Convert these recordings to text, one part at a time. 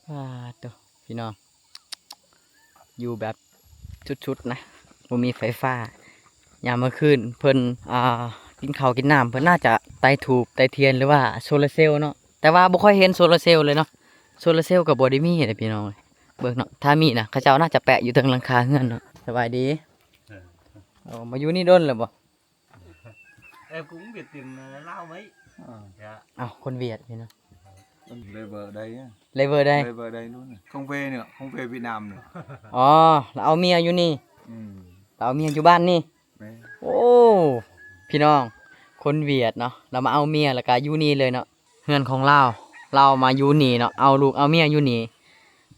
ປາດໂທ້ ພີ່ນ້ອງ ຢູ່ແບບສຸດໆນະ ບໍ່ມີໄຟຟ້າ. ຍາມມື້ຄືນເພິ່ນ ອ່າ ກິນເຂົ້າກິນນ້ຳ ເພິ່ນໜ້າຈະໄຕ້ທູບໄຕ້ທຽນ ຫຼືວ່າໂຊລາເຊວເນາະ, ແຕ່ວ່າບໍ່ຄ່ອຍເຫັນໂຊລາເຊວເລີຍເນາະ. ໂຊລາເຊວກໍບໍ່ໄດ້ມີເດ້ພີ່ນ້ອງເອີຍ. ເບິ່ງເນາະ ຖ້າມີນະ ເຂົາເຈົ້າໜ້າຈະແປະຢູ່ເທິງຫຼັງຄາເຮືອນເນາະ. ສະບາຍດີ. ເອີ ເອົາ ມາຢູ່ນີ້ດົນແລ້ວບໍ່? Em cũng Việt Kiều, ờ, Lao mấy. Ờ. Dạ. ອ້າວ ຄົນຫວຽດພີ່ນ້ອງ. ເລເວີໄດ້ ເລເວີໄດ້ ເລເວີໄດ້ລຸ້ນ ຂອງເວເນາະ ຂອງເວຫວຽດນາມເນາະ. ອໍ ລາວເອົາເມຍຢູ່ນີ້. ອືມ ລາວເອົາເມຍຢູ່ບ້ານນີ້. ແມ່ນ. ໂອ້ ພີ່ນ້ອງ ຄົນຫວຽດເນາະ ລາວມາເອົາເມຍ ແລ້ວກະຢູ່ນີ້ເລີຍເນາະ. ເຮືອນຂອງລາວ ລາວມາຢູ່ນີ້ເນາະ ເອົາລູກເອົາເມຍຢູ່ນີ້.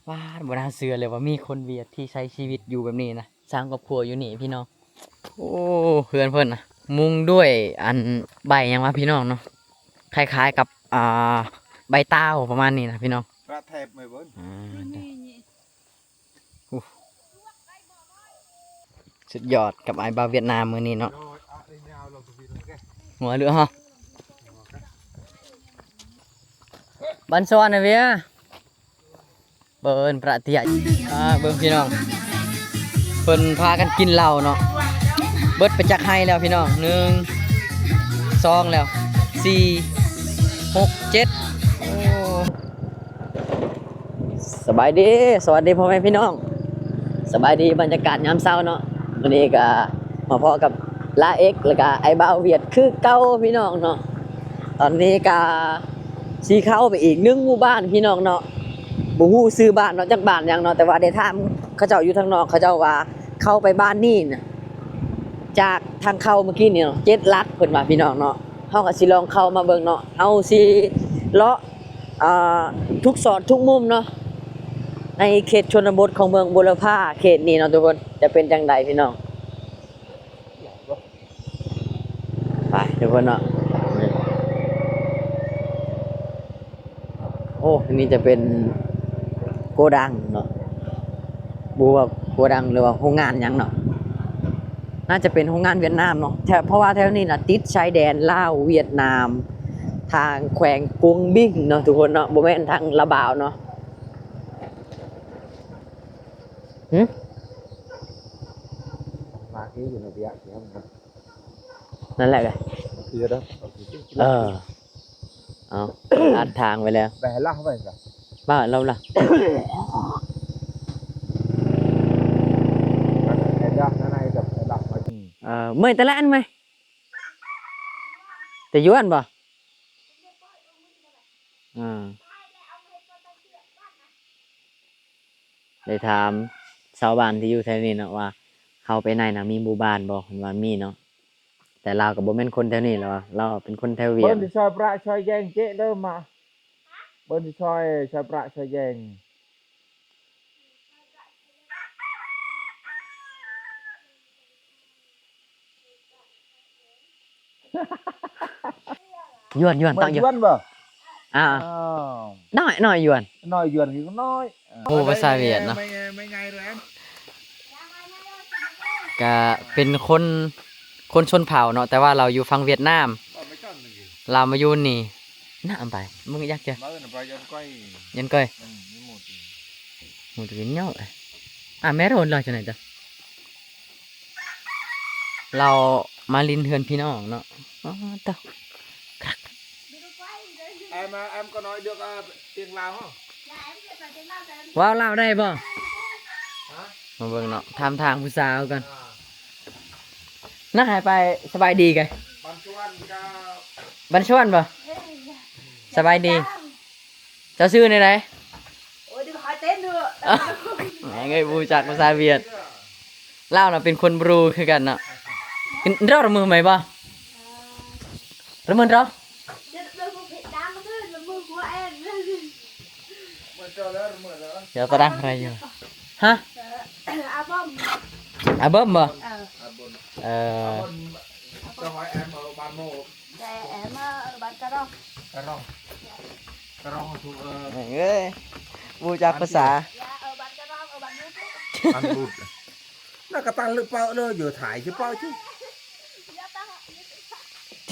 ວ້າ ບໍ່ໜ້າເຊື່ອເລີຍວ່າມີຄົນຫວຽດທີ່ໃຊ້ຊີວິດຢູ່ແບບນີ້ນະ ສ້າງຄອບຄົວຢູ່ນີ້ພີ່ນ້ອງ. ໂອ້ ເຮືອນເພິ່ນນະ ມຸງດ້ວຍອັນໃບຫຍັງວະພີ່ນ້ອງເນາະ ຄ້າຍໆກັບ ອ່າ ໃບຕາວປະມານນີ້ນະພີ່ນ້ອງ. ກະແທບໄມ້ເບິ່ງ. ອ່າ ໂອ້ ສຸດຍອດກັບອ້າຍບ່າວຫວຽດນາມມື້ນີ້ເນາະ. ຫົວເຫຼືອເຮົາ ບັນຊອນນະເວຍ ເບິ່ງປະເທດ. ອ່າ ເບິ່ງພີ່ນ້ອງ ເພິ່ນພາກັນກິນເຫຼົ້າເນາະ ເບິດໄປຈັກໄຮແລ້ວພີ່ນ້ອງ. ໜຶ່ງ ສອງ ແລ້ວ ສີ່ ຫົກ ເຈັດ. ໂອ້ ສະບາຍດີ ສະຫວັດດີພໍ່ແມ່ພີ່ນ້ອງ ສະບາຍດີບັນຍາກາດຍາມເຊົ້າເນາະ. ມື້ນີ້ກະມາພໍ້ກັບລາເອັກ ແລ້ວກະອ້າຍບ່າວຫວຽດຄືເກົ່າພີ່ນ້ອງເນາະ. ຕອນນີ້ກະຊິເຂົ້າໄປອີກໜຶ່ງໝູ່ບ້ານພີ່ນ້ອງເນາະ ບໍ່ຮູ້ຊື່ບ້ານເນາະ ຈັກບ້ານຫຍັງເນາະ ແຕ່ວ່າໄດ້ຖາມເຂົາເຈົ້າຢູ່ທາງນອກ ເຂົາເຈົ້າວ່າເຂົ້າໄປບ້ານນີ້ນະ ຈາກທາງເຂົ້າເມື່ອກີ້ນີ້ເນາະ ເຈັດຫຼັກເພິ່ນວ່າພີ່ນ້ອງເນາະ. ເຮົາກະຊິລອງເຂົ້າມາເບິ່ງເນາະ ເຮົາຊິເລາະ ອ່າ ທຸກຊອກທຸກມຸມເນາະ ໃນເຂດຊົນນະບົດຂອງເມືອງບຸລະພາເຂດນີ້ເນາະທຸກຄົນ ຈະເປັນຈັ່ງໃດພີ່ນ້ອງ. ໄປທຸກຄົນເນາະ. ໂອ້ ນີ້ຈະເປັນໂກດັງເນາະ ບໍ່ຮູ້ວ່າໂກດັງ ຫຼືວ່າໂຮງງານຫຍັງເນາະ ໜ້າຈະເປັນໂຮງງານຫວຽດນາມເນາະ ແຖວ ເພາະວ່າແຖວນີ້ນະຕິດຊາຍແດນລາວຫວຽດນາມ ທາງແຂວງກົງບິງເນາະທຸກຄົນເນາະ ບໍ່ແມ່ນທາງລະບາວເນາະ. ຫຶ ມາທີ່ຢູ່ໃນເບຍ ນັ້ນແຫຼະ ເອີ ເອີ ເອົາ ອັດທາງໄວ້ແລ້ວ ໄປໃຫ້ລາວໄປຊະ ວ່າລາວລະ ເອີ ເມື່ອຍແຕ່ລະອັນເມື່ອຍ ແຕ່ຢວນບໍ່? ອ່າ ໄດ້ຖາມຊາວບ້ານທີ່ຢູ່ແຖວນີ້ເນາະວ່າ ເຂົ້າໄປໃນນະມີໝູ່ບ້ານບໍ່? ເພິ່ນວ່າມີເນາະ ແຕ່ລາວກໍບໍ່ແມ່ນຄົນແຖວນີ້ແຫຼະວ່າ ລາວເປັນຄົນແຖວຫວຽດ. ເບິ່ງທີ່ຊອຍປະຊອຍແຢງເຈເດີມາ ເບິ່ງທີ່ຊອຍ ຊອຍປະຊອຍແຢງ. ຢວນ ຢວນ ຕ້ອງຢວນ ຢວນບໍ່? ອ່າ ອ້າວ ນ້ອຍ ນ້ອຍຢວນ ນ້ອຍຢວນຄືນ້ອຍ. ໂອ້ ພາສາຫວຽດເນາະ ກະເປັນຄົນ ຄົນຊົນເຜົ່າເນາະ ແຕ່ວ່າລາວຢູ່ຝັ່ງຫວຽດນາມ ລາວມາຢູ່ນີ້ ນະ ໄປ ມຶງຢາກຈະ ຢວນກ້ອຍ ອືມ ໝູດກິນເນາະ. ອ່າ ແມ່ໂທນລາວຈັ່ງໃດຈ້ະ? ລາວມາຫຼິ້ນເຮືອນພີ່ນ້ອງເນາະ. ອໍ ຕະ Em, em có nói được, ờ, tiếng Lào không? ເວົ້າລາວໄດ້ບໍ່? ຮະ? ມາເບິ່ງເນາະ ຖາມທາງຜູ້ສາວກ່ອນ. ອ່າ ນັກໃຫ້ໄປສະບາຍດີກະ ບັນຊວນກະ ບັນຊວນບໍ່? ສະບາຍດີ. ເຈົ້າຊື່ແນວໃດ? ໂອ້ຍ ເດີ ຫາເຕັ້ນເດີ ແມ່ງເອີຍ ບໍ່ຮູ້ຈັກພາສາຫວຽດ. ລາວນະເປັນຄົນບຣູຄືກັນເນາະ. ເນາະ ລະເມີໄໝບໍ່? ລະເມີເນາະ. ດຽວຕາດັງໃຜຢູ່? ຮະ? ອາເບິ່ມ ອາເບິ່ມບໍ່? ເອີ ເອີ ແມ່ງເອີຍ ບໍ່ຮູ້ຈັກພາສາ. ອັນຫຼຸດ ນະກະຕັນລຶເປົາເລີຍ ຢູ່ຖ່າຍຊິເປົາຊິ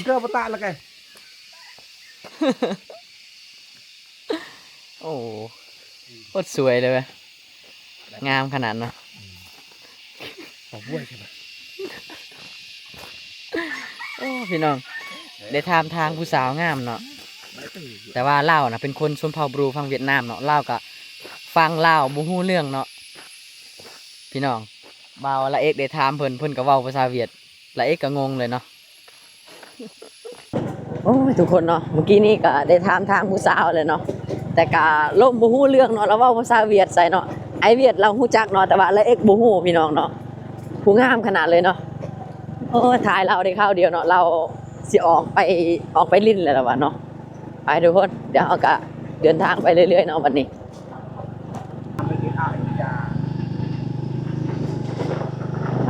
ເດີປະຕະລະແກ. ໂອ້ ໂຄດສວຍເລີຍເວີຍ ງາມຂະໜາດເນາະ. ອືມ ເອົາຫ້ວຍໃຊ່ໄໝ? ໂອ້ ພີ່ນ້ອງ ໄດ້ຖາມທາງຜູ້ສາວງາມເນາະ ແຕ່ວ່າລາວນະເປັນຄົນຊົນເຜົ່າບຣູຝັ່ງຫວຽດນາມເນາະ ລາວກະຟັງລາວບໍ່ຮູ້ເລື່ອງເນາະ ພີ່ນ້ອງ. ບ່າວລະເອກໄດ້ຖາມເພິ່ນ ເພິ່ນກໍເວົ້າພາສາຫວຽດ ລະເອກກໍງົງເລີຍເນາະ. ໂອ້ຍ ທຸກຄົນເນາະ ເມື່ອກີ້ນີ້ກໍໄດ້ຖາມທາງຜູ້ສາວແລ້ວເນາະ ແຕ່ກໍລົມບໍ່ຮູ້ເລື່ອງເນາະ ລາວເວົ້າພາສາຫວຽດໃສ່ເນາະ. ອ້າຍຫວຽດລາວຮູ້ຈັກເນາະ ແຕ່ວ່າລະເອກບໍ່ຮູ້ ພີ່ນ້ອງເນາະ. ຜູ້ງາມຂະໜາດເລີຍເນາະ. ໂອ້ຍ ຖ່າຍລາວໄດ້ຄາວດຽວເນາະ ລາວຊິອອກໄປ ອອກໄປຫຼິ້ນແລ້ວລະວ່າເນາະ. ໄປທຸກຄົນ ດຽວເຮົາກະເດີນທາງໄປເລື້ອຍໆເນາະບັດນີ້.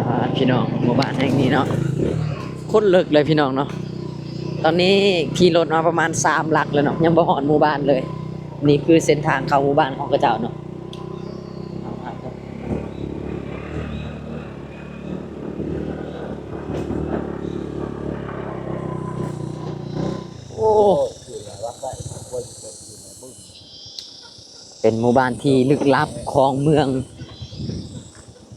ອ່າ ພີ່ນ້ອງ ໝູ່ບ້ານແຫ່ງນີ້ເນາະ ຄົດເລິກເລີຍພີ່ນ້ອງເນາະ. ຕອນນີ້ຂີ່ລົດມາປະມານສາມຫຼັກແລ້ວເນາະ ຍັງບໍ່ຮອດໝູ່ບ້ານເລີຍ. ນີ້ຄືເສັ້ນທາງເຂົ້າໝູ່ບ້ານຂອງເຂົາເຈົ້າເນາະ. ໂອ້ ເປັນໝູ່ບ້ານທີ່ລຶກລັບຂອງເມືອງ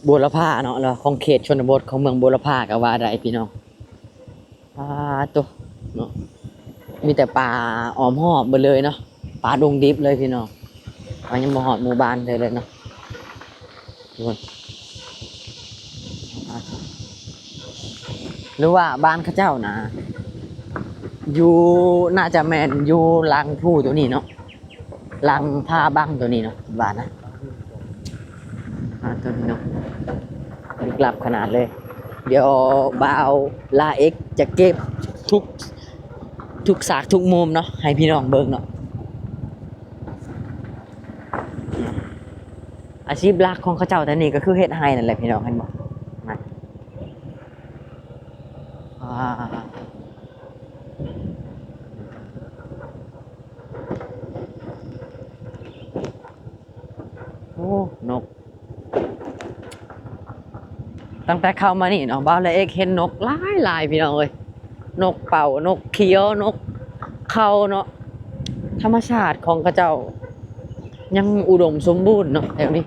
ບົວລະພາເນາະ ແລ້ວຂອງເຂດຊົນນະບົດຂອງເມືອງບົວລະພາກໍວ່າໄດ້ພີ່ນ້ອງ. ປາໂຕເນາະ ມີແຕ່ປ່າອ້ອມຮອບເບິດເລີຍເນາະ ປ່າດົງດິບເລີຍພີ່ນ້ອງ. ເຮົາຍັງບໍ່ຮອດໝູ່ບ້ານເທື່ອເລີຍເນາະ ທຸກຄົນ. ຫຼືວ່າບ້ານເຂົາເຈົ້ານະ ຢູ່ ໜ້າຈະແມ່ນຢູ່ຫຼັງພູໂຕນີ້ເນາະ ຫຼັງຜາບັງໂຕນີ້ເນາະ ວ່ານະ. ອ່າ ໂຕນີ້ເນາະ ລຶກລັບຂະໜາດເລີຍ. ດຽວບ່າວລາເອັກຈະເກັບທຸກ ທຸກສາກທຸກມຸມເນາະ ໃຫ້ພີ່ນ້ອງເບິ່ງເນາະ. ອາຊີບຫຼັກຂອງເຂົາເຈົ້າແຕ່ນີ້ກໍຄືເຮັດໄຮ່ນັ້ນແຫຼະພີ່ນ້ອງ ເຫັນບໍ່ນະ. ອ່າ ໂອ້ ນົກ ຕັ້ງແຕ່ເຂົ້າມານີ້ເນາະ ບ່າວລາເອັກເຫັນນົກຫຼາຍໆ ພີ່ນ້ອງເອີຍ. ນົກເປົ້າ ນົກຂຽວ ນົກເຂົາເນາະ. ທຳມະຊາດຂອງເຂົາເຈົ້າຍັງອຸດົມສົມບູນເນາະແຖວນີ້.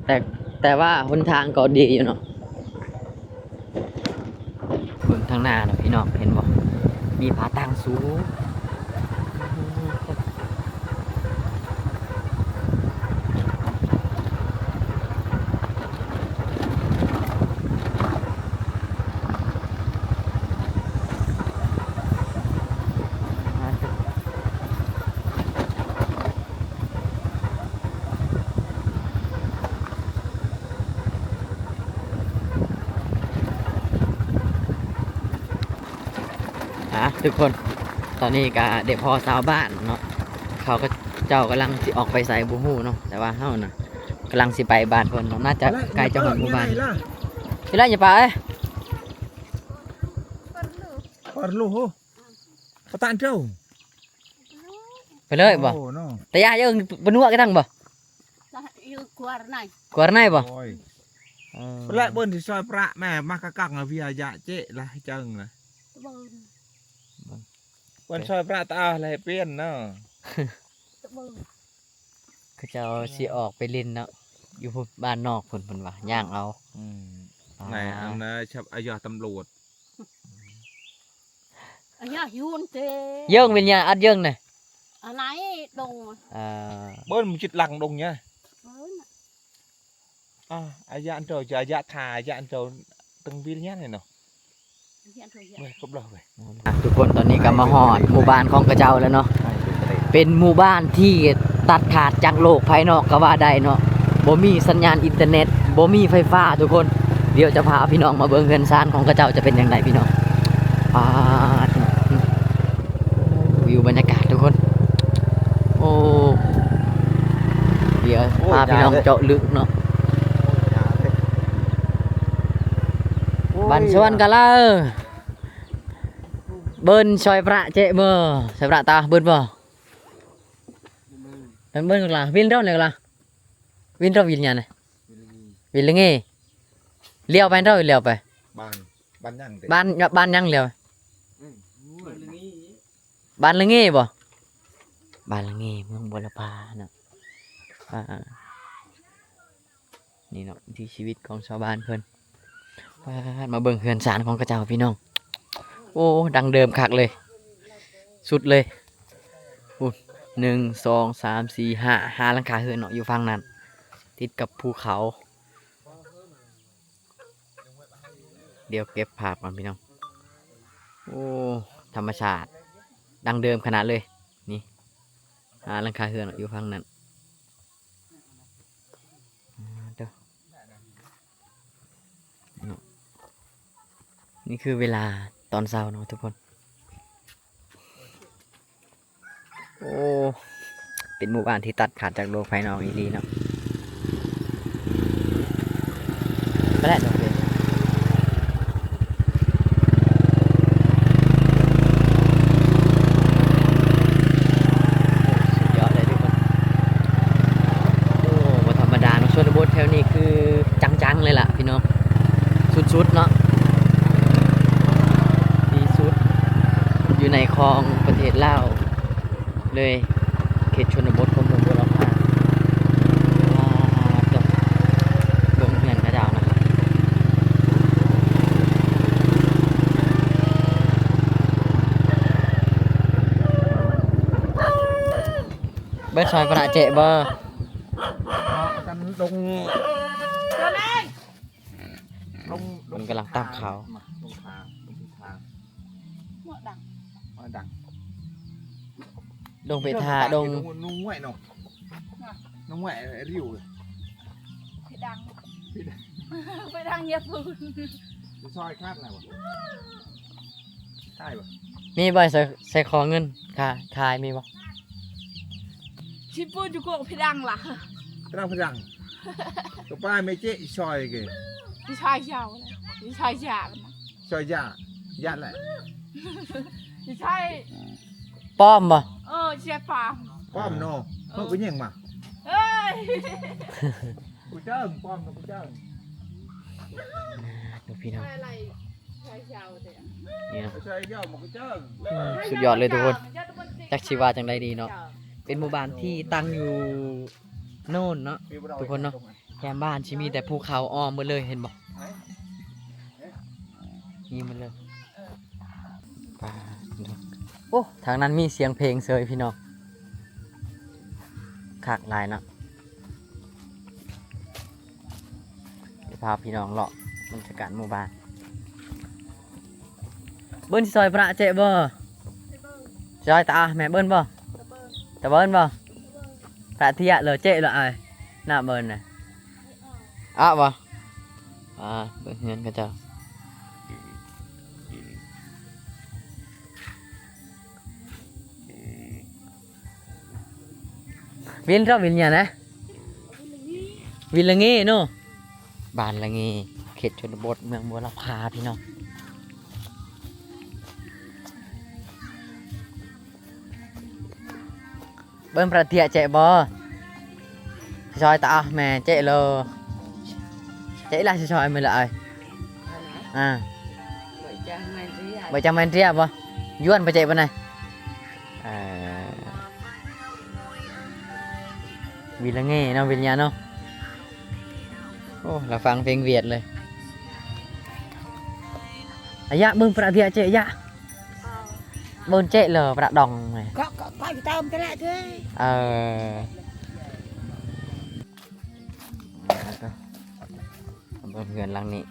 ແຕ່ ແຕ່ວ່າຫົນທາງກໍດີຢູ່ເນາະ. ເບິ່ງທາງໜ້ານະພີ່ນ້ອງ ເຫັນບໍ່? ມີຜາຕັ້ງສູງ. ອ່າ ທຸກຄົນ ຕອນນີ້ກະໄດ້ພໍ້ຊາວບ້ານເນາະ ເຂົາເຈົ້າກຳລັງຊິອອກໄປໃສບໍ່ຮູ້ເນາະ ແຕ່ວ່າເຮົານະກຳລັງຊິໄປບ້ານເພິ່ນເນາະ ໜ້າຈະໃກ້ຈະຮອດໝູ່ບ້ານ. ຊິໄລ່ຢ່າປາເອີຍ ປາລູກໂຫ ປະຕານເຈົ້າ ໄປເລີຍບໍ່? ໂອ້ເນາະ ຕາຍາຍເອີ້ງປະນົວກະຕັງບໍ່? ກວາຣະໄນ ກວາຣະໄນບໍ່? ໂອ້ຍ ເອີ ແລະເບິ່ນຊິຊອຍປະແມ່ມາກະກັງອາວິອາຍະເຈລະໃຫ້ເຈິງລະ ເບິ່ນ ເບິ່ນຊອຍປະຕາລະໃຫ້ປ່ຽນເນາະ ເບິ່ນ ເຂົາເຈົ້າຊິອອກໄປຫຼິ້ນເນາະ ຢູ່ພຸ້ນບ້ານນອກພຸ້ນ ເພິ່ນວ່າຍ່າງເອົາ. ອືມ ອ່າ ໃນອັນນະ ອາຍະຕຳຫຼວດ ອາຍະຢູນເຕ ເຢິງວິນຍາອັດເຢິງນະ ອາໄນດົງ ເອີ ເບິ່ນມັນຈິດຫຼັງດົງຍະ ເບິ່ນ ອ່າ ອາຍະອັນໂຕ ອາຍະທາ ອາຍະອັນໂຕ ຕຶງວິນຍາເນາະ. ອ່ະ ທຸກຄົນ ຕອນນີ້ກໍມາຮອດໝູ່ບ້ານຂອງເຂົາເຈົ້າແລ້ວເນາະ ເປັນໝູ່ບ້ານທີ່ຕັດຂາດຈາກໂລກພາຍນອກກໍວ່າໄດ້ເນາະ ບໍ່ມີສັນຍານອິນເຕີເນັດ ບໍ່ມີໄຟຟ້າທຸກຄົນ. ດຽວຈະພາພີ່ນ້ອງມາເບິ່ງເຮືອນຊານຂອງເຂົາເຈົ້າຈະເປັນຈັ່ງໃດພີ່ນ້ອງ. ປາດ ວິວບັນຍາກາດທຸກຄົນ ໂອ້ ດຽວ ໂອ້ ພາພີ່ນ້ອງເຈາະເລິກເນາະ. ໂອ້ຍ ບ້ານສະຫວັນກະລາວ ເບິ່ນຊ່ອຍພະເຈະບໍ່? ຊ່ອຍພະຕາເບິ່ນບໍ່? ເບິ່ນ ເບິ່ງກະລາ ວິນເດີ ກະລາ ວິນເດີ ວິນຫຍັງນະ? ວິນລະເງ ລ້ຽວໄປເດີ ລ້ຽວໄປ ບ້ານ ບ້ານຫຍັງເດ? ບ້ານ ບ້ານຫຍັງ ລ້ຽວ ອືມ ບ້ານລະເງ ບ້ານລະເງບໍ່? ບ້ານລະເງ ເມືອງບົວລະພາເນາະ. ອ່າ ນີ້ເນາະ ວິຖີຊີວິດຂອງຊາວບ້ານເພິ່ນ. ປາດ ມາເບິ່ງເຮືອນຊານຂອງເຂົາເຈົ້າພີ່ນ້ອງ. ໂອ້ ດັ້ງເດີມຄັກເລີຍ ສຸດເລີຍ. ພຸ້ນ ໜຶ່ງ ສອງ ສາມ ສີ່ ຫ້າ ຫ້າຫຼັງຄາເຮືອນເນາະ ຢູ່ຝັ່ງນັ້ນ ຕິດກັບພູເຂົາ. ດຽວເກັບພາບກ່ອນພີ່ນ້ອງ. ໂອ້ ທຳມະຊາດ ດັ້ງເດີມຂະໜາດເລີຍ. ນີ້ ຫ້າຫຼັງຄາເຮືອນເນາະ ຢູ່ຝັ່ງນັ້ນ. ອ່າ ເດີ ເນາະ ນີ້ຄືເວລາຕອນເຊົ້າເນາະທຸກຄົນ. ໂອ້ ເປັນໝູ່ບ້ານທີ່ຕັດຂາດຈາກໂລກພາຍນອກອີ່ຫຼີເນາະ. ໄປແລ້ວ ສຸດຍອດເລີຍທຸກຄົນ. ໂອ້ ບໍ່ທຳມະດາເນາະ ຊົນນະບົດແຖວນີ້ຄືຈັງໆເລີຍລະພີ່ນ້ອງ ສຸດໆເນາະ ທີ່ສຸດຢູ່ໃນຂອງປະເທດລາວເລີຍ ເຂດຊົນນະບົດຂອງເມືອງບົວລະພາ. ວ້າວ ເບິ່ງເຮືອນເຂົາເຈົ້ານະ. ເບິ່ງຊ່ອຍພະເຈະບໍ່? ກັນລົງ ລົງ ມັນກຳລັງຕຳເຂົ້າ ລົງທາງ ລົງທິດທາງ ເໝາະດັງ ເໝາະດັງ ລົງໄປທ່າ ລົງ ນ້ອງງວຍເນາະ ນ້ອງງວຍ ເອີ ລິວ ເພດັງ ເພດັງ ເພດັງ ຢ່າປູນ ໄປຊ່ອຍຄາດແລ້ວບໍ່? ຂາຍບໍ່? ມີບໍ່ ໃສ່ ໃສ່ຄໍເງິນ ຂາຍ ຂາຍມີບໍ່? ຊິປູນຢູ່ກົກເພດັງລະ ຕະລາງເພດັງ ກະປ້າແມ່ເຈະຊ່ອຍເກ ຊິຊ່ອຍເຈົ້າ ຊິຊ່ອຍຢາ ຊ່ອຍຢາ ຢາແຫຼະ ຊິຊ່ອຍ ປ້ອມບໍ່? ເອີ ຊິປ້ອມ ປ້ອມເນາະ ເອີ ເພິ່ນກໍຍິງມາ ເອີຍ ກູເຈີ້ງ ປ້ອມນະ ກູເຈີ້ງ ອ່າ ດູພີ່ນ້ອງ ນີ້ເນາະ ສຸດຍອດເລີຍທຸກຄົນ ຈັກຊິວ່າຈັ່ງໃດດີເນາະ. ເປັນໝູ່ບ້ານທີ່ຕັ້ງຢູ່ໂນ້ນເນາະທຸກຄົນເນາະ ແຄມບ້ານຊິມີແຕ່ພູເຂົາອ້ອມໝົດເລີຍ ເຫັນບໍ່? ນີ້ໝົດເລີຍ ປາດ ໂອ້ ທາງນັ້ນມີສຽງເພງເສີຍພີ່ນ້ອງ ຄັກຫຼາຍເນາະ. ຊິພາພີ່ນ້ອງເລາະບັນຍາກາດໝູ່ບ້ານ. ເບິ່ນຊິຊ່ອຍພະເຈະບໍ່? ຊິຊ່ອຍຕາແມ່ເບິ່ນບໍ່? ຕາເບິ່ນບໍ່? ພະເທຍເລີເຈະເລີອ້າຍ ໜ້າເບິ່ນນະ ອະບໍ່? ອ່າ ເບິ່ງເຮືອນເຂົາເຈົ້າ. ວິນເຈົ້າວິນຫຍັງນະ? ວິນລະເງເນາະ ບ້ານລະເງ ເຂດຊົນນະບົດ ເມືອງບົວລະພາ ພີ່ນ້ອງ. ເບິ່ງພະເທຍເຈະບໍ່? ຊ່ອຍຕາແມ່ເຈະເລີ ເຈະລະຊິຊ່ອຍມື້ລະເອີຍ. ອ່າ ບໍ່ຈັກແມ່ນເທຍບໍ່? ຍວນພະເຈະບໍ່ນະ? ເອີ ວິນລະເງເນາະ ວິນຍາເນາະ. ໂອ້ ລາວຟັງເພງຫວຽດເລີຍ. ອາຍະ ເບິ່ງພະເທຍເຈະຍະ ເບິ່ງເຈະເລີພະດອງ. ກໍ ກໍ ກໍເຕີມແຕ່ລະເທີ. ເອີ ເບິ່ງເຮືອນຫຼັງນີ້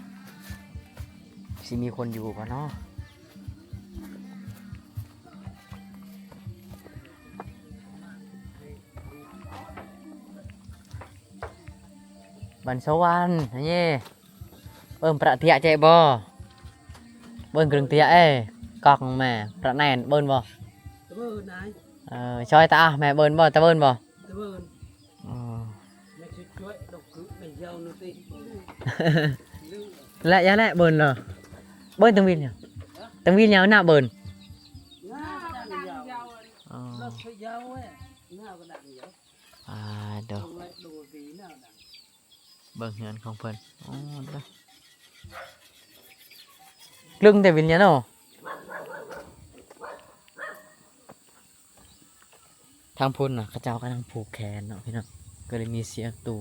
ຊິມີຄົນຢູ່ບໍ່ເນາະ? ບ້ານສະຫວັນເນ ເບິ່ງພະເທຍເຈະບໍ່? ເບິ່ງເຄື່ອງເທຍເອ ກອກແມ່ ພະແນນ ເບິ່ງບໍ່? ເອີ ຊ່ອຍຕາແມ່ ເບິ່ງບໍ່? ຕາເບິ່ງບໍ່? ເອີ ແມ່ຊິ ແລະ ຢ່າແລະ ເບິ່ນເນາະ ເບິ່ນຕັງວິນຫຍັງ ຕັງວິນຫຍັງໜ້າເບິ່ນ ອໍ ອາ ໂດ ເບິ່ງເຮືອນຂອງເພິ່ນ ອໍ ໂດ ລຶ້ງແຕ່ວິນຍາໂນ. ທາງພຸ້ນນະ ເຂົາເຈົ້າກຳລັງຜູກແຂນເນາະພີ່ນ້ອງ ກໍເລີຍມີສຽງຕູ.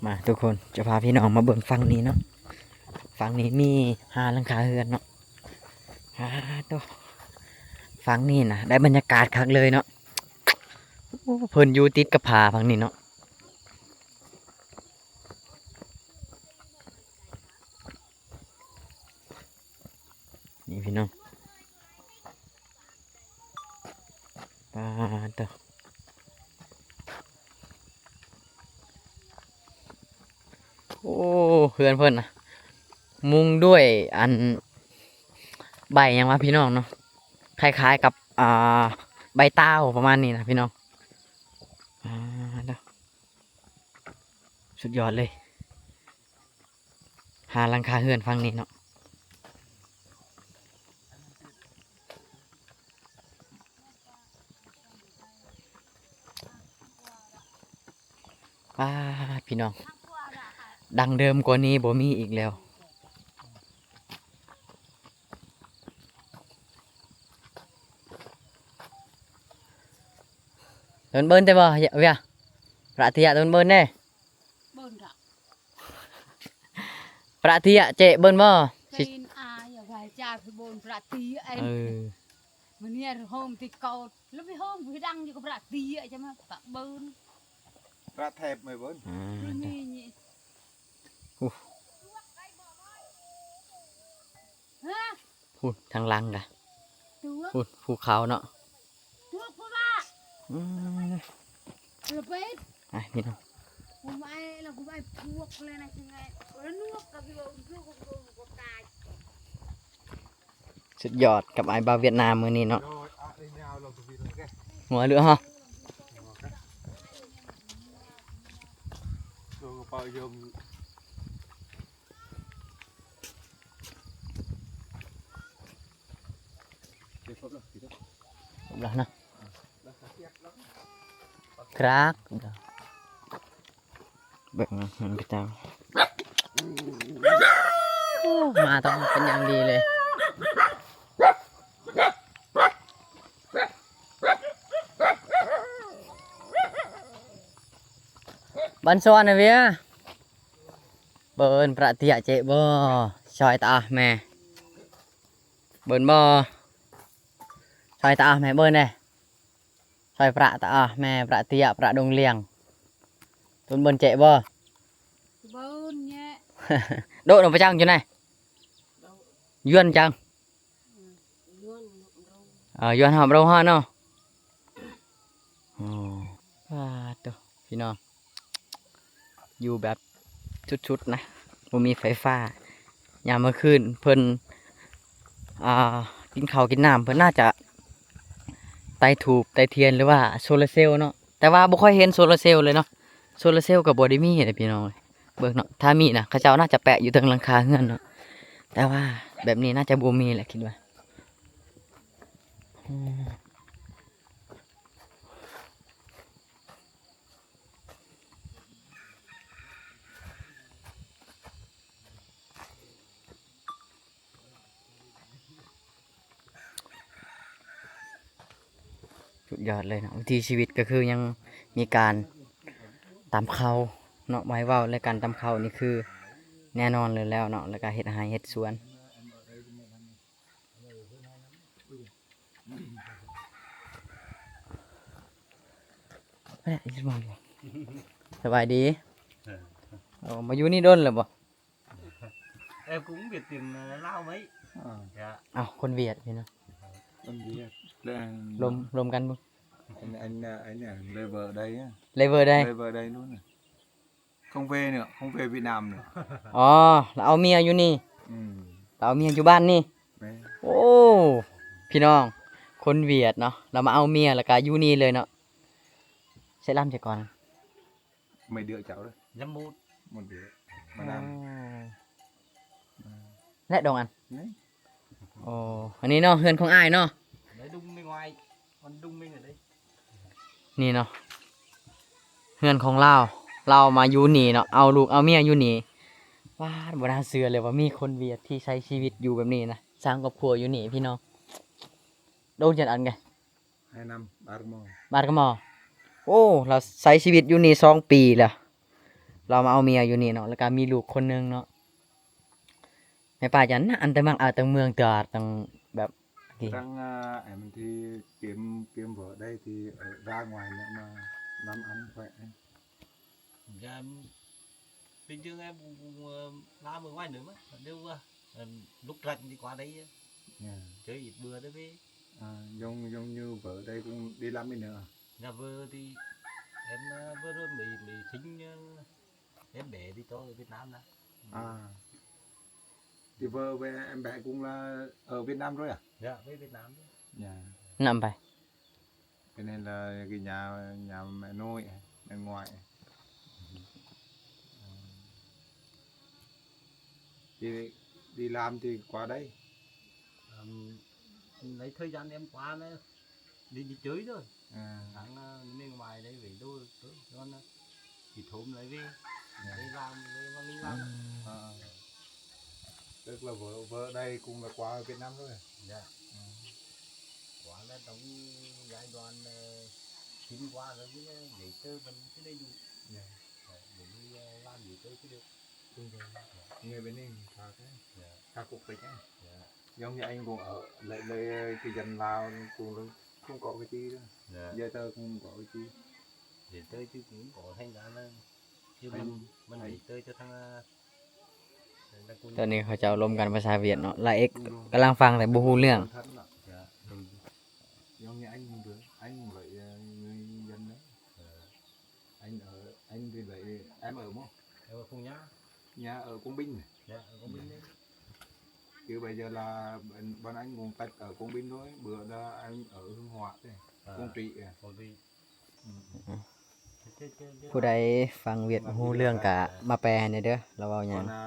ມາທຸກຄົນ ຈະພາພີ່ນ້ອງມາເບິ່ງຝັ່ງນີ້ເນາະ ຝັ່ງນີ້ມີຫ້າຫຼັງຄາເຮືອນເນາະ. ອາ ໂຕ ຝັ່ງນີ້ນະ ໄດ້ບັນຍາກາດຄັກເລີຍເນາະ. ໂອ້ ເພິ່ນຢູ່ຕິດກັບຜາຝັ່ງນີ້ເນາະ. ນີ້ພີ່ນ້ອງ ປາດໂຕ ໂອ້ ເຮືອນເພິ່ນນະ ມຸງດ້ວຍອັນ ໃບຫຍັງວະພີ່ນ້ອງເນາະ ຄ້າຍໆກັບ ອ່າ ໃບຕາວປະມານນີ້ນະພີ່ນ້ອງ. ປາດໂຕ ສຸດຍອດເລີຍ ຫ້າຫຼັງຄາເຮືອນຝັ່ງນີ້ເນາະ. ປາດ ພີ່ນ້ອງ ດັ່ງເດີມກວ່ານີ້ບໍ່ມີອີກແລ້ວ. ໂດນເບິ່ນແຕ່ບໍ່ ເວຍ ປະເທຍ ໂດນເບິ່ນແດ່ ເບິ່ນດອກ ປະເທຍ ເຈເບິ່ນບໍ່ ຊິ ເປັນອາຍວ່າຈາດເບິ່ນປະເທຍ ເອີ ມື້ນີ້ໂຮມຕິເກົາ ແລ້ວໄປໂຮມໄປດັງຢູ່ກັບປະເທຍ ຈະມາປະເບິ່ນ ປະແທບໄມ່ເບິ່ນ ອືມ ນີ້ ໂອ້ ຮະ ພຸ້ນທາງຫຼັງກະ ທຸກ ພຸ້ນພູເຂົາເນາະ ທຸກ ພຸ້ນວ່າ ອືມ ລະເປັດ ໄປພີ່ນ້ອງ ຜູ້ໄອ້ລະຜູ້ໄອ້ພວກເລີຍນະ ຄືໄງ ລະນວກກະຄືວ່າ ຄືວ່າ ຄືວ່າຕາຍ. ສຸດຍອດກັບອ້າຍບ່າວຫວຽດນາມມື້ນີ້ເນາະ ຫົວເຫຼືອຮະ ຄົບແລ້ວເນາະ ຄຣາກ ເບິ່ງເຮືອນຂະເຈົ້າ ໂອ້ ມາຕ້ອງເປັນຢ່າງດີເລີຍ ບັນຊອນນະເວຍ ເບິ່ນປະເທຍເຈະບໍ່ ຊອຍຕາແມ່ ເບິ່ນບໍ່ ຊອຍຕາແມ່ ເບິ່ນແດ່ ຊອຍປະຕາແມ່ ປະເທຍ ປະດົງລຽງ ຕຸນເບິ່ນເຈະບໍ່ ເບິ່ນແຍະ ໂດດອອກໄປຈັງຢູ່ໃນ ຍວນຈັງ ເອີ ຍວນຮອບໂຮງຮອດເນາະ ໂອ້ ປາດໂຕ ພີ່ນ້ອງ ຢູ່ແບບສຸດໆນະ ບໍ່ມີໄຟຟ້າ ຍາມມື້ຄືນເພິ່ນ ອ່າ ກິນເຂົ້າກິນນ້ຳ ເພິ່ນໜ້າຈະໄຕ້ທູບໄຕ້ທຽນ ຫຼືວ່າໂຊລາເຊວເນາະ ແຕ່ວ່າບໍ່ຄ່ອຍເຫັນໂຊລາເຊວເລີຍເນາະ ໂຊລາເຊວກໍບໍ່ໄດ້ມີເດ້ພີ່ນ້ອງເອີຍ ເບິ່ງເນາະ ຖ້າມີນະ ເຂົາເຈົ້າໜ້າຈະແປະຢູ່ເທິງຫຼັງຄາເຮືອນເນາະ ແຕ່ວ່າແບບນີ້ໜ້າຈະບໍ່ມີແຫຼະຄິດວ່າ ອືມ. ສຸດຍອດເລີຍເນາະ ວິຖີຊີວິດກໍຄືຍັງມີການຕຳເຂົ້າເນາະ ບໍ່ໃຫ້ເວົ້າເລີຍ ການຕຳເຂົ້ານີ້ຄືແນ່ນອນເລີຍແລ້ວເນາະ ແລ້ວກໍເຮັດໄຮ່ເຮັດສວນ. ສະບາຍດີ ໂອ້ ມາຢູ່ນີ້ດົນແລ້ວບໍ່? ເອີ ກຸງຫວຽດຕິນລາວໄວ້ ເອີ ເອົາ ຄົນຫວຽດນີ້ນະ ຄົນຫວຽດ ລົມ ລົມກັນບໍ່? ອັນ ອັນ ອັນ ເລເວີໄດ້ ເລເວີໄດ້ ເລເວີໄດ້ ຂອງເວເນາະ ຂອງເວຫວຽດນາມເນາະ ອໍ ລາວເອົາເມຍຢູ່ນີ້ ອືມ ລາວເອົາເມຍຢູ່ບ້ານນີ້ ພີ່ນ້ອງ ຄົນຫວຽດເນາະ ລາວມາເອົາເມຍ ແລ້ວກະຢູ່ນີ້ເລີຍເນາະ. ໃສ່ລຳຈັກກ່ອນ Mày đứa cháu đấy. Dám mút. Một đứa. Mà Ồ. Đang. Ồ. ແລະດອງອັນ Đấy. ໂອ້ ອັນນີ້ເນາະ ເຮືອນຂອງອ້າຍເນາະ. Đấy, đúng bên ngoài. Còn đúng bên ở đây. ນີ້ເນາະ ເຮືອນຂອງລາວ ລາວມາຢູ່ນີ້ເນາະ ເອົາລູກເອົາເມຍຢູ່ນີ້. ວ້າ ບໍ່ໜ້າເຊື່ອເລີຍວ່າມີຄົນຫວຽດທີ່ໃຊ້ຊີວິດຢູ່ແບບນີ້ນະ ສ້າງຄອບຄົວຢູ່ນີ້ພີ່ນ້ອງ. Đôn chân ăn kìa. Hai năm, ba năm. Ba năm. ໂອ້ ລາວໃຊ້ຊີວິດຢູ່ນີ້ສອງປີແລ້ວ ລາວມາເອົາເມຍຢູ່ນີ້ເນາະ ແລ້ວກະມີລູກຄົນໜຶ່ງເນາະ. ແມ່ປ້າຈັນນະ ອັນແຕ່ມັກເອົາແຕ່ເມືອງຕາດ ຕ້ອງແບບ Đang, à, em thì kiếm, kiếm vợ đây thì ở ra ngoài nữa mà làm ăn khỏe. Dạ, bình thường em cũng, cũng, ờ, làm ở ngoài nữa mà, nếu, ờ, ờ, lúc rảnh thì qua đây, ờ, Dạ. Chơi ít bữa thôi về. À, giống, giống như vợ đây cũng đi làm bên nữa à? Dạ, vợ thì em, ờ, vừa rồi mới, mới sinh, ờ, em bé thì cho ở Việt Nam đó. À. Thì vợ với em bé cũng là ở Việt Nam rồi à? Dạ, về Việt Nam rồi. Dạ. Năm bảy. Cái này là cái nhà, nhà mẹ nội, mẹ ngoại. Thì đi làm thì qua đây. Ừm, lấy thời gian em qua nữa, đi, đi chơi thôi. À. Sáng, à, mình ngoài đấy về đôi, đôi, đôi, đi thôm lại về. Dạ. Đi làm, đi, đi làm. À. Tức là vợ, vợ đây cũng là qua Việt Nam rồi à? Dạ. Ừ. Qua là trong giai đoạn, ờ, sinh qua rồi chứ giấy tờ vẫn chưa đầy đủ. Dạ. Ờ, để đi, ờ, làm giấy tờ chưa được. Đúng rồi. Dạ. Người bên đây khá thế. Dạ. Khá quốc tịch ấy. Dạ. Giống như anh cũng ở, lấy, lấy cái dân Lào cũng không có cái chi đó. Dạ. Giấy tờ cũng không có cái chi. Giấy tờ chứ cũng có thành ra là, chứ anh, mình, mình anh giấy tờ cho thằng, ờ, ຕອນນີ້ເຂົາເຈົ້າລົມກັນພາສາຫວຽດເນາະ ລາເອັກກຳລັງຟັງແຕ່ບໍ່ຮູ້ເລື່ອງ. Dạ. Giống như anh cũng được, anh cũng lấy, ờ, người dân đấy. Dạ. Anh ở, anh thì lấy, em ở Mô. Em ở Phùng Nhá. Nhà ở Quảng Bình này. Dạ, ở Quảng Bình đấy. Chứ bây giờ là bọn, bọn anh cũng tách ở Quảng Bình thôi, bữa đó anh ở Hưng Hóa đấy, à, Quảng Trị à. Quảng Trị. ຜູ້ໃດຟັງຫວຽດບໍ່ຮູ້ເລື່ອງກະມາແປໃຫ້ແດ່ເດີ ລາວເວົ້າຫຍັງ. Còn, à,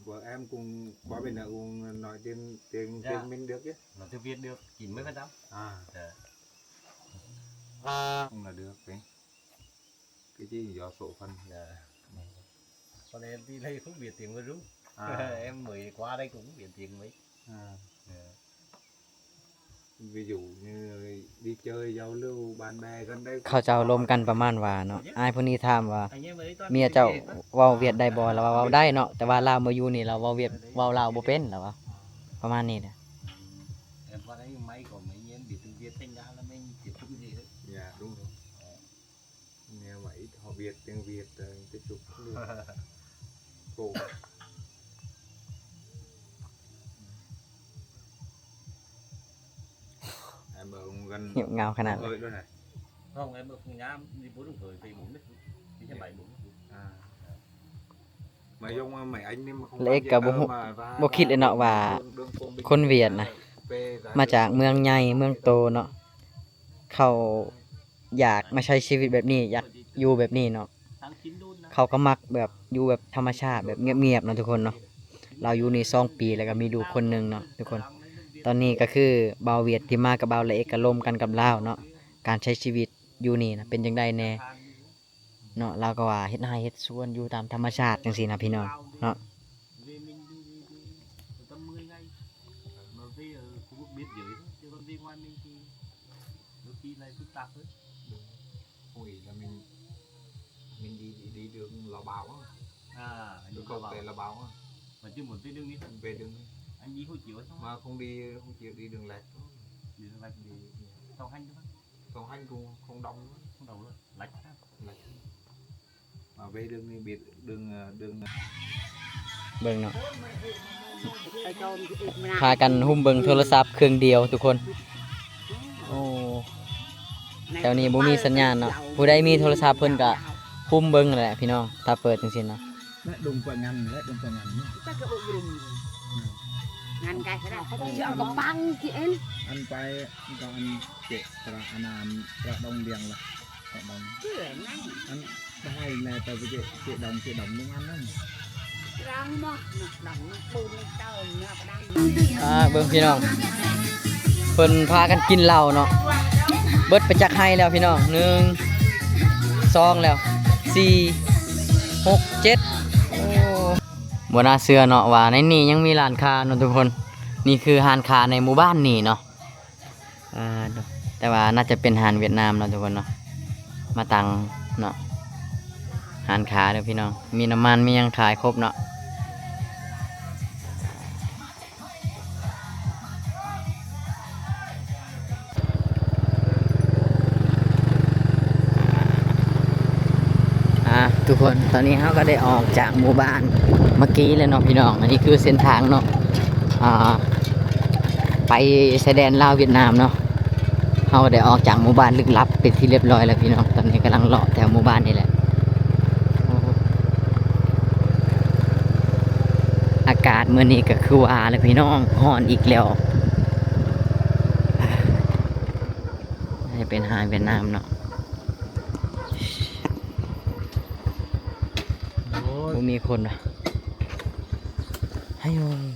vợ em cũng qua bên đó cũng nói tiếng, tiếng, dạ, tiếng Minh được chứ? Nói tiếng Việt được, chín mươi phần trăm. À. Dạ. Cũng là được đấy. Cái gì do số phận. Dạ. Còn em thì đây không biết tiếng Việt đúng. À. Em mới qua đây cũng không biết tiếng mấy. À. Dạ. Ví dụ như đi chơi giao lưu bạn bè gần đây ເຂົາເຈົ້າລົມກັນປະມານວ່າເນາະ ອ້າຍຜູ້ນີ້ຖາມວ່າ ເມຍເຈົ້າເວົ້າຫວຽດໄດ້ບໍ່? ລາວວ່າເວົ້າໄດ້ເນາະ ແຕ່ວ່າລາວມາຢູ່ນີ້ລາວເວົ້າຫວຽດ ເວົ້າລາວບໍ່ເປັນ ລາວວ່າ ປະມານນີ້ແຫຼະ. Em qua đây mấy có mấy anh em biết tiếng Việt thành ra là mình tiếp xúc dễ hơn. Dạ, đúng rồi. Nghe mà ít họ Việt, tiếng Việt, ờ, tiếp xúc cũng được. Khổ. Em ở gần ຫຽວງາວຂະໜາດເລີຍ. Hơi đó này. Không, em ở Phùng Nham, đi bốn đồng khởi, về bốn mét. Đi xe máy bốn mét. À. ແລະເອັກກໍບໍ່ຮູ້ ບໍ່ຄິດເລີຍເນາະວ່າ ຄົນຫວຽດນະ ມາຈາກເມືອງໃຫຍ່ເມືອງໂຕເນາະ ເຂົາຢາກມາໃຊ້ຊີວິດແບບນີ້ ຢາກຢູ່ແບບນີ້ເນາະ ເຂົາກໍມັກແບບຢູ່ແບບທຳມະຊາດ ແບບງຽບໆເນາະທຸກຄົນເນາະ. ລາວຢູ່ນີ້ສອງປີ ແລ້ວກໍມີລູກຄົນໜຶ່ງເນາະທຸກຄົນ. ຕອນນີ້ກໍຄືບ່າວຫວຽດທີ່ມາກັບບ່າວລະເອັກກໍລົມກັນກັບລາວເນາະ ການໃຊ້ຊີວິດຢູ່ນີ້ນະເປັນຈັ່ງໃດແດ່ ເນາະ ລາວກໍວ່າເຮັດໄຮ່ເຮັດສວນຢູ່ຕາມທຳມະຊາດຈັ່ງຊີ້ນະພີ່ນ້ອງເນາະ. Về mình đi, đi, đi, người ta mười ngày. Mà về ở khu vực biên giới thôi, chứ còn về ngoài mình thì đôi khi lại phức tạp hơn. Đúng. Không, ý là mình, mình đi, đi, đi đường Lao Bảo á. À, anh đi Lao Bảo. Đường quốc tế Lao Bảo á. Mà chưa muốn về đường đi. Về đường đi. Anh đi hộ chiếu hay sao? Mà không đi hộ chiếu, đi đường lẹt thôi. Đi đường lẹt. Đi, đi. Song hành thôi. Song hành cũng không đông nữa. Không đông nữa. Lẹt. Lẹt. ເບິ່ງເນາະ ພາກັນຮຸ່ມເບິ່ງໂທລະສັບເຄື່ອງດຽວທຸກຄົນ. ໂອ້ ແຖວນີ້ບໍ່ມີສັນຍານເນາະ ຜູ້ໃດມີໂທລະສັບເພິ່ນກະຮຸ່ມເບິ່ງແຫຼະພີ່ນ້ອງ ຖ້າເປີດຈັ່ງຊີ້ນະ. ງານກາຍກໍໄດ້ ເອົາກະປັງກິນ ອັນໄປກໍອັນເຈະປະອານາມປະດອງດຽງລະ ປະດອງ ເພື່ອນັ້ນ ອັນໄປໃຫ້ແມ່ໄປເຈະ ເຈະດອງ ເຈະດອງ ນຸງອັນນັ້ນ ດອງເນາະ ດອງ ປູນເຕົ້າເນາະ ປະດອງ ອ່າ ເບິ່ງພີ່ນ້ອງ ເພິ່ນພາກັນກິນເຫຼົ້າເນາະ ເບິດໄປຈັກໄຮ່ແລ້ວພີ່ນ້ອງ ໜຶ່ງ ສອງ ແລ້ວ ສີ່ ຫົກ ເຈັດ ໂອ້ ບໍ່ໜ້າເຊື່ອເນາະວ່າໃນນີ້ຍັງມີຮ້ານຄ້າເນາະທຸກຄົນ ນີ້ຄືຮ້ານຄ້າໃນໝູ່ບ້ານນີ້ເນາະ ອ່າ ແຕ່ວ່າໜ້າຈະເປັນຮ້ານຫວຽດນາມເນາະທຸກຄົນເນາະ ມາຕັ້ງເນາະ ຮ້ານຄ້າເດີພີ່ນ້ອງ ມີນ້ຳມັນ ມີຫຍັງຂາຍຄົບເນາະ. ອ່າ ທຸກຄົນ ຕອນນີ້ເຮົາກໍໄດ້ອອກຈາກໝູ່ບ້ານເມື່ອກີ້ແລ້ວເນາະພີ່ນ້ອງ ອັນນີ້ຄືເສັ້ນທາງເນາະ ອ່າ ໄປຊາຍແດນລາວຫວຽດນາມເນາະ ເຮົາໄດ້ອອກຈາກໝູ່ບ້ານລຶກລັບເປັນທີ່ລຽບຮ້ອຍແລ້ວພີ່ນ້ອງ ຕອນນີ້ກຳລັງເລາະແຖວໝູ່ບ້ານນີ້ແຫຼະ ອາກາດມື້ນີ້ກໍຄືວ່າແຫຼະພີ່ນ້ອງ ຮ້ອນອີກແລ້ວ ໃຫ້ເປັນຫານຫວຽດນາມເນາະ ໂອ້ຍ ບໍ່ມີຄົນວະ ໃຫ້ໂອ້ຍ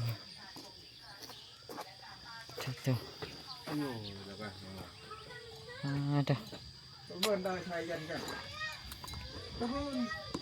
ໂທ້ ໂອ້ຍ ແລ້ວກໍ ອ່າ ໂທ້ ເບິ່ງໄດ້ໄທກັນກັນ ຕະເບິ່ງ